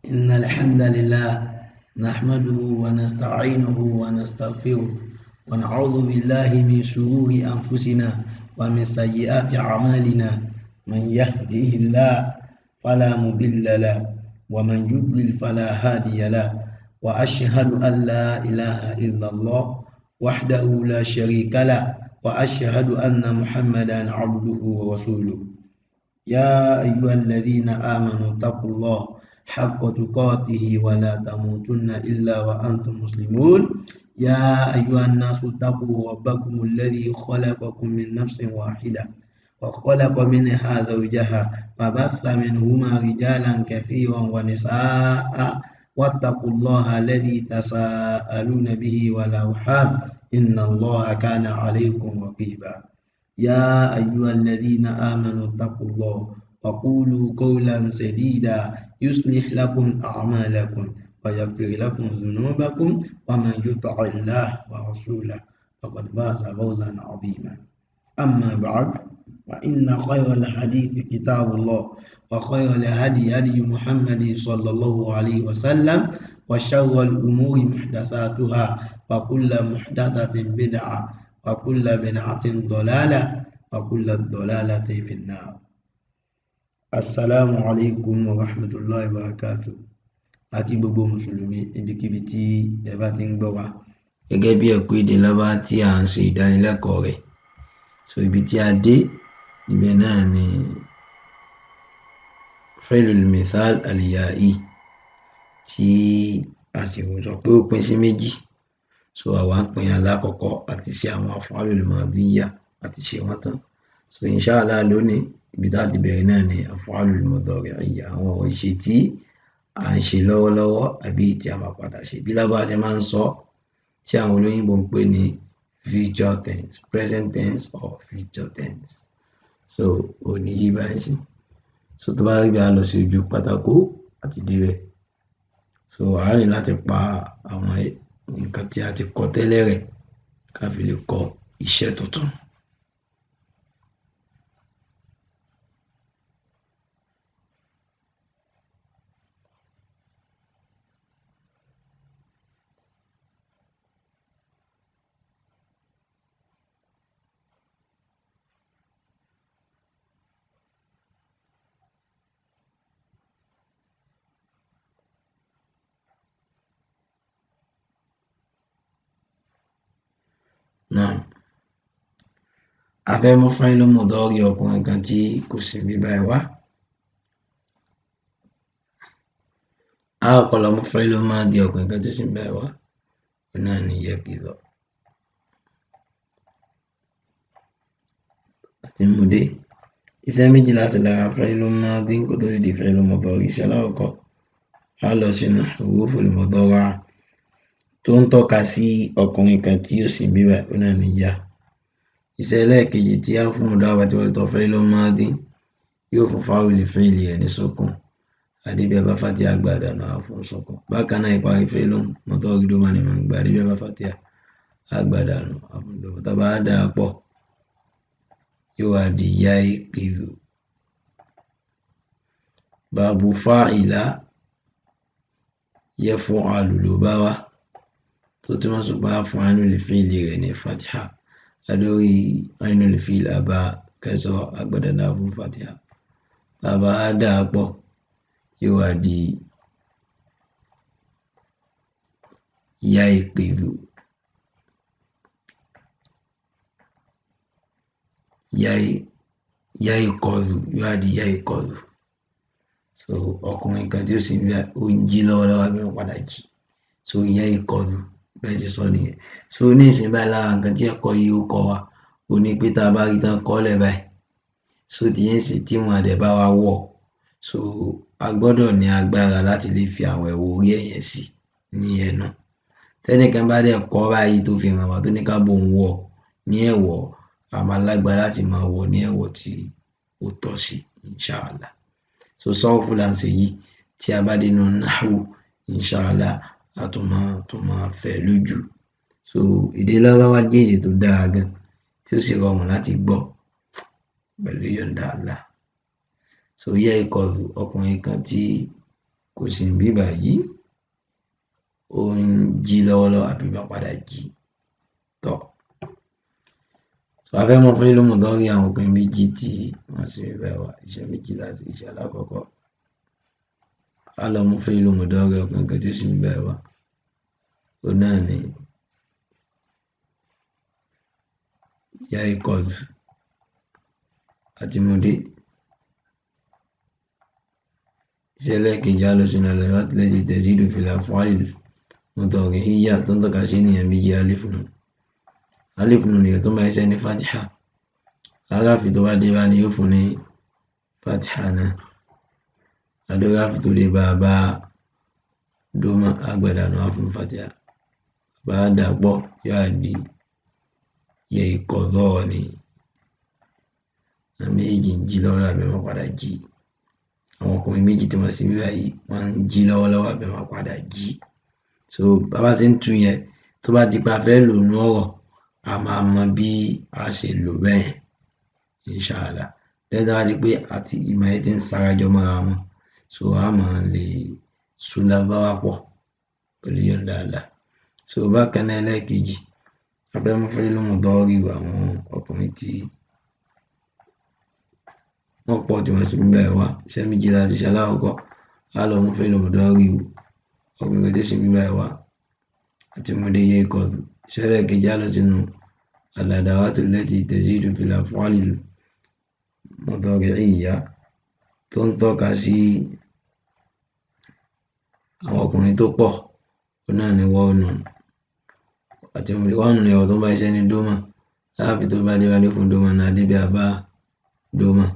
إن الحمد لله نحمده ونستعينه ونستغفره ونعوذ بالله من شرور أنفسنا ومن سيئات أعمالنا. من يهده الله فلا مضل له ومن يضلل فلا هادي له، وأشهد أن لا إله إلا الله وحده لا شريك له، وأشهد أن محمدا عبده ورسوله. يا أيها الذين آمنوا اتقوا الله حق تقاته ولا تموتن إلا وأنتم مسلمون. يا أيها الناس اتقوا ربكم الذي خلقكم من نفس واحدة وخلق منها زوجها وبث منهما رجالا كثيرا ونساء، واتقوا الله الذي تساءلون به والأرحام إن الله كان عليكم رقيبا. يا أيها الذين آمنوا اتقوا الله وقولوا قولا سديدا يصلح لكم أعمالكم ويغفر لكم ذنوبكم، ومن يطع الله ورسوله فقد فاز فوزا عظيما. أما بعد، فإن خير الحديث كتاب الله، وخير الهدي هدي محمد صلى الله عليه وسلم، وشر الأمور محدثاتها، وكل محدثة بدعة، وكل بدعة ضلالة، وكل الضلالة في النار. Assalamu alaikum wa rahmatullahi wa barakatuh. A kí gbogbo Mùsùlùmí ibikíbi tí ẹ bá ti ń gbọ́ wa. Gẹ́gẹ́ bí ẹ̀kọ́ èdè Lárúbáwá tí à ń ṣe ìdánilẹ́kọ̀ọ́ rẹ̀. So ibi tí a dé, ibẹ̀ náà ni Fi'lul Mithal al-Ya'i tí a sì sọ pé ó pín sí méjì. So àwa ń pín alákọ̀ọ́kọ́ àti ṣe àwọn af'alul madiyya àti ṣe wọ́n tán. So inshallah lónìí, ibi tá ti bẹ̀rẹ̀ náà ni af'alul mudari'iyya, àwọn ọ̀rọ̀ ìṣe tí à ń ṣe lọ́wọ́lọ́wọ́ àbí tí a máa padà ṣe. Bí Lárúbáwá ṣe máa ń sọ, tí àwọn olóyìnbó ń pè ní future tense, present tense or future tense. So òní yí báyìí sí. So tó bá rí bí a lọ sí ojú pátákó àti débẹ̀. So a ní láti pa àwọn nǹkan tí a ti kọ tẹ́lẹ̀ rẹ̀ ká fi lè kọ iṣẹ́ tuntun. Naam. A fẹ́ mú fi'lu mudari ọkùnrin kan tí kò sí níbí báyìí wá. A kọ́kọ́ lọ mú fi'lu madi ọkùnrin kan tí ó sì ń báyìí wá. Òun náà ni yaqidha. Àti mú dé. Iṣẹ́ méjì láti lára fi'lu madi kó tó lè di fi'lu mudari. Iṣẹ́ alákọ̀ọ́kọ́, a lọ sínú huruful mudara'a tó ń tọ́ka sí ọkùnrin kan tí ó sì ń bí báyìí, òun náà ni ya. Iṣẹ́ ẹlẹ́ẹ̀kejì tí a fún mudara'a tí wọ́n tọ́ fi'lu madi yóò fún fáwìlì fi'li ẹ̀ ní sukun. Àdébí abá fatia àgbàdànù á fún sukun. Bákan náà ìparí fi'lu mudari ló máa ní máa ń gba àdébí abá fatia àgbàdànù á fún dọ̀bọ̀. Tá bá dà á pọ̀, yóò wá di yaiqizu. Báàbù fa'ila yaf'alu ló bá wá, tó túmọ̀ sí pé a fún ainul fi'li rẹ̀ ní fatiha. Lórí ainul fi'li àbá kẹsọ̀ àgbàdànù á fún fatiha. Tá bá dà á pọ̀, yóò wá di yaiqizu. Yaiqadhu, yóò wá di yaiqadhu. So ọkùnrin kan tí ó sì ń bí ó ń jí lọ́wọ́lọ́wọ́ bí wọ́n padà jí. So yaiqadhu bẹ́ẹ̀ ti sọ nìyẹn. So ní ìsìn báyìí lára nǹkan tí ẹ̀kọ́ yìí ó kọ́ wa, ó ní pé tá a bá rí tán kọ́lẹ̀ báyìí. So tí yẹn sì tí wọn àdẹ̀ bá wa wọ̀. So a gbọ́dọ̀ ní agbára láti lè fi àwọn ẹ̀wọ̀ orí ẹ̀yẹn sí ní ẹnu. Tẹ́nìkan bá dẹ̀ kọ́ báyìí tó fi hàn wá tó ní ká bóun wọ̀ ní ẹ̀wọ̀, a máa lágbára láti máa wọ̀ ní ẹ̀wọ̀ tí ó tọ́ sí, inshallah. So sọ́ọ̀fù là ń ṣe yìí tí a bá dénú nahwu, inshallah, a tún máa fẹ̀ lójú. So èdè Lárúbáwá jẹ́ èdè tó dára gan tí ó sì rọrùn láti gbọ́ pẹ̀lú yọ̀ǹda Allah. So yaiqadhu ọkùnrin kan tí Kò sí níbí báyìí, ó ń jí lọ́wọ́lọ́wọ́ àbí máa padà jí. Tọ́, so a fẹ́ mọ fún lílo mọ̀dọ́rí àwọn ọkùnrin méjì tí wọ́n sì ń bẹ̀ wá. Iṣẹ́ méjì láti iṣẹ́ alákọ̀ọ́kọ́, a lọ mú fún lílo mọ̀dọ́rí ọkùnrin kan tí ó sì ń bẹ̀ wá, òun náà ni Yaikov àti Mọ̀dé. Iṣẹ́ ẹlẹ́ẹ̀kejì, a lọ sínú àlẹ́ láti tẹ̀síìdù fìlà fún àlè mọ̀dọ́rí híyà tó ń tọ́ka sí ènìyàn méjì, alif nù. Alif nù nìyẹn tó máa ṣe ní fatiha. Aráàfin tó bá dé bá ní yóò fún ní fatiha náà. Adóráàfin tó dé bá bá dómà agbẹ̀dànù á fún fatiha. Bá dàpọ̀ yóò di yẹ ìkọ̀dọ̀ ni. Àwọn méjì ń jí lọ́wọ́ àbí wọ́n padà jí. Àwọn ọkùnrin méjì tí wọ́n sì ń báyìí wọ́n ń jí lọ́wọ́lọ́wọ́ àbí wọ́n padà jí. So bàbá ti ń tu yẹn, tó bá di pé a fẹ́ lò nú ọ̀rọ̀, a máa mọ bí a ṣe lò bẹ́ẹ̀, inshallah. Lẹ́yìn tó bá di pé àti ìmọ̀ yẹn ti ń sarajọ mọ́ra wọn, so a máa lè so lárúbáwá pọ̀ pẹ̀lú yọ̀ǹda Allah. So bákan náà, ẹlẹ́ẹ̀kejì, a fẹ́ mú fílímù mọ̀dọ́rì àwọn ọkùnrin tí wọ́n pọ̀ tí wọ́n sì ń bẹ̀rẹ̀ wá. Iṣẹ́ méjì láti ṣe. Alákọ̀ọ́kọ́, a lọ mú fílímù mọ̀dọ́rì ọkùnrin tó sì ń bẹ̀rẹ̀ wá àti mọ̀dé yẹ ikọ̀. Iṣẹ́ ẹlẹ́ẹ̀kejì, a lọ sínú al-adawatu allati tazidu fil af'ali al-mudari'iyya tó ń tọ́ka sí àwọn ọkùnrin tó pọ̀, òun náà ni wọ́ọ̀nù àti wọ́ọ̀nù ni ọ̀rọ̀ tó ń bá iṣẹ́ ní dómà. Láàfin tó bá dé bá dé fún dómà náà débi àbá dómà,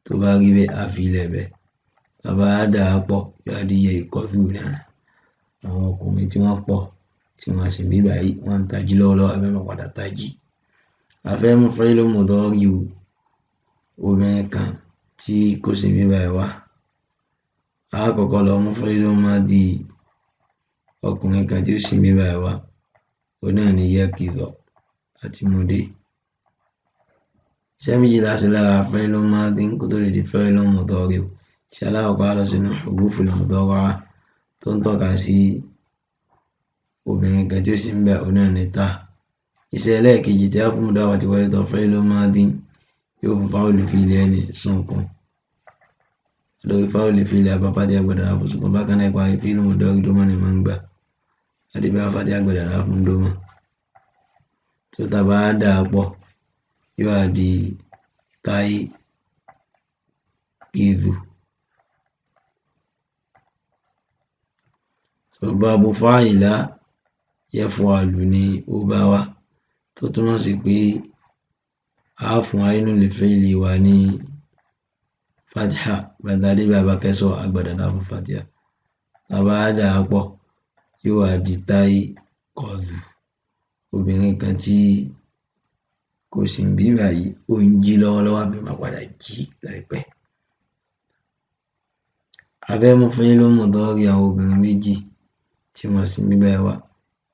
tó bá rí bẹ́ẹ̀ á fi ilẹ̀ bẹ́ẹ̀. Bàbá á dà á pọ̀ yóò di yẹ ìkọ́sù náà. Àwọn ọkùnrin tí wọ́n pọ̀ tí wọ́n sì bí báyìí wọ́n ń tají lọ́wọ́lọ́wọ́ àbí wọ́n padà tají. A fẹ́ mú fílímù mọ̀dọ́rì obìnrin kan tí kò sí bí báyìí wá. A kọ́kọ́ lọ mú fílímù máàdì ọkùnrin kan tí ó sì bí báyìí wá, òun náà ni Yẹ́kìdọ̀ àti Mọ̀dé. Iṣẹ́ méjì láti lára fílímù máàdì kó tó lè di fílímù mọ̀dọ́rì. Iṣẹ́ alákọ̀ọ́kọ́, á lọ sínú huruful mudara'a tó ń tọ́ka sí obìnrin kan tí ó sì ń bẹ̀, òun náà ni ta. Iṣẹ́ ẹlẹ́ẹ̀kejì tí a fún mọ̀dọ́rà ti wọlé tán fílímù máàdì yóò fún fáwọlì fíìlì ẹni sunkún lórí fáwọlì fíìlì àbá fati agbẹ̀dàrà fún sunkún. Bákan náà, ìparí fíìlì mọ̀dọ́rì dómà ni máa ń gbà àdébí afáti agbẹ̀dàrà fún dómà tó tàbá dà á pọ̀ yóò á di táyé kìzù. So báàbù fáìlà yẹfọ àlù ni ó bá wá, tó túmọ̀ sí pé a fún àínú lè fẹ́ẹ̀lì wa ní fatiha gbàtà débi àbákẹ́sọ̀ agbàdàdà fún fatiha. Tàbá dà á pọ̀ yóò wá di táyé kọ̀ọ̀dù. Obìnrin kan tí kò sì ń bí báyìí ó ń jí lọ́wọ́lọ́wọ́ àbí máa padà jí láìpẹ́. A fẹ́ mú fílímù mọ̀dọ́rì àwọn obìnrin méjì tí wọ́n sì ń bí báyìí wá.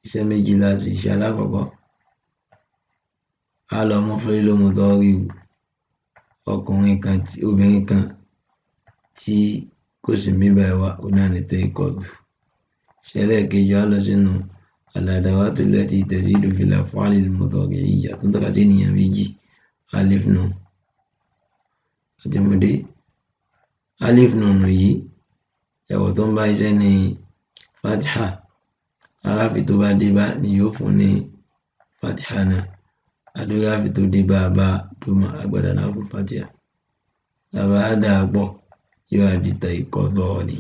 Iṣẹ́ méjì láti iṣẹ́ alákọ̀ọ́kọ́, a lọ mú fílímù mọ̀dọ́rì ọkùnrin kan tí obìnrin kan tí kò sì ń bí báyìí wá, òun náà ni tẹ́kọ̀dù. Iṣẹ́ ẹlẹ́ẹ̀kejì, a lọ sínú al-adawatu allati tazidu fil af'ali al-mudari'iyya tó ń tọ́ka sí ènìyàn méjì, alif nù àti mọ̀dé. Alif nù yìí ẹ̀wọ̀ tó ń bá iṣẹ́ ní fatiha. Aráàfin tó bá dé bá ni yóò fún ní fatiha náà. Adóráàfin tó dé bá bá dómà agbàdànà fún fatiha. Tàbá dà á pọ̀ yóò á di tẹ̀kọ̀dọ̀ ni.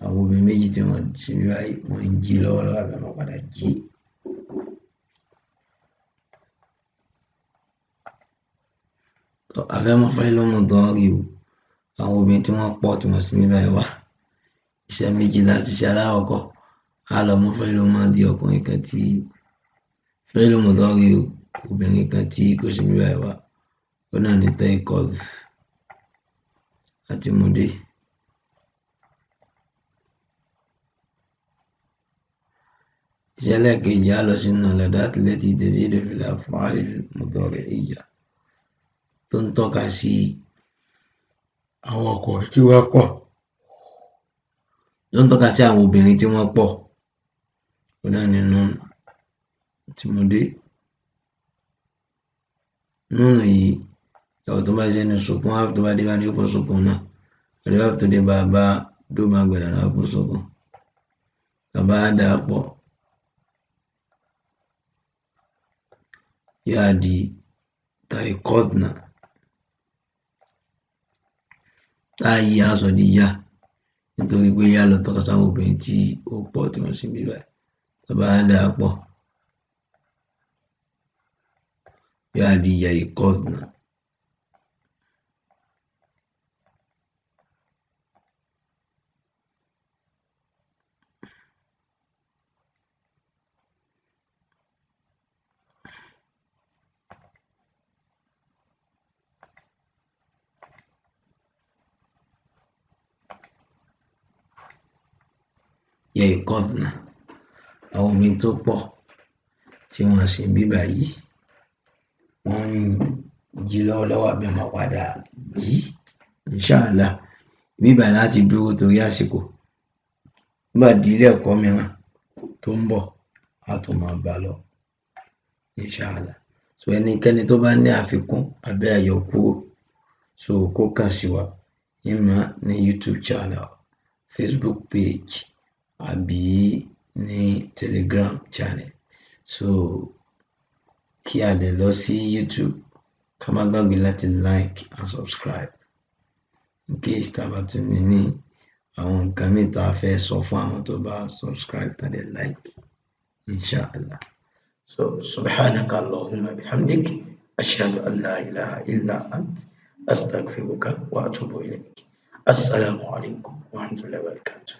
Àwọn obìnrin méjì tí wọ́n ṣe bí báyìí wọ́n ń jí lọ́wọ́lọ́wọ́ àbí wọ́n padà jí. A fẹ́ mú fílímù mọ̀dọ́rì àwọn obìnrin tí wọ́n pọ̀ tí wọ́n sì bí báyìí wá. Iṣẹ́ méjì láti ṣe. Alákọ̀ọ́kọ́, a lọ mú fílímù máàdì ọkùnrin kan tí fílímù mọ̀dọ́rì obìnrin kan tí kò sí bí báyìí wá, òun náà ni tẹ́kọ̀dù àti Mọ̀dé. Iṣẹ́ ẹlẹ́ẹ̀kejì, a lọ sínú al-adawatu allati tazidu fil af'ali al-mudari'iyya tó ń tọ́ka sí àwọn ọkùnrin tí wọ́n pọ̀. Ló ń tọ́ka sí àwọn obìnrin tí wọ́n pọ̀. Òun náà ni nùnù tí mo dé. Nùnù yìí, ìyàwó tó bá ṣe ní sukun, áàfù tó bá dé bá ní ó fún sukun náà. Pẹ̀lú áàfù tó dé bá bá dó máa gbẹ̀dà náà fún sukun. Bàbá dà pọ̀. Yóò á di taikọ́dnà. Tá yí aṣọ di yá nítorí pé yá lọ tọ́ka sáwọn obìnrin tí ó pọ̀ tí wọ́n sì ń bí báyìí. Bàbá dà pọ̀. Yóò á di yaikọ́dnà. Yaikọ́dnà. Àwọn obìnrin tó pọ̀ tí wọ́n sì ń bí báyìí, wọ́n ń jí lọ́wọ́lọ́wọ́ àbí wọ́n máa padà jí. Inshallah. Ibi báyìí láti dúró torí àsìkò. Nígbà di ilé ẹ̀kọ́ mìíràn tó ń bọ̀, a tún máa bá lọ. Inshallah. So ẹnikẹ́ni tó bá ní àfikún àbí àyọkúrò, so kó kàn sí wa. Ìmọ̀ ní YouTube channel, Facebook page àbí ní Telegram channel. So kí a dẹ̀ lọ sí YouTube, ká má gbàgbé láti like and subscribe. In case tá a bá tún ní àwọn nǹkan míì tá a fẹ́ sọ fún àwọn tó bá subscribe tán dẹ̀ like. Inshallah. So subhanaka Allahumma bihamdik ashhadu an la ilaha illa ant astaghfiruka wa atubu ilayk. Assalamu alaikum wa rahmatullahi wa barakatuh.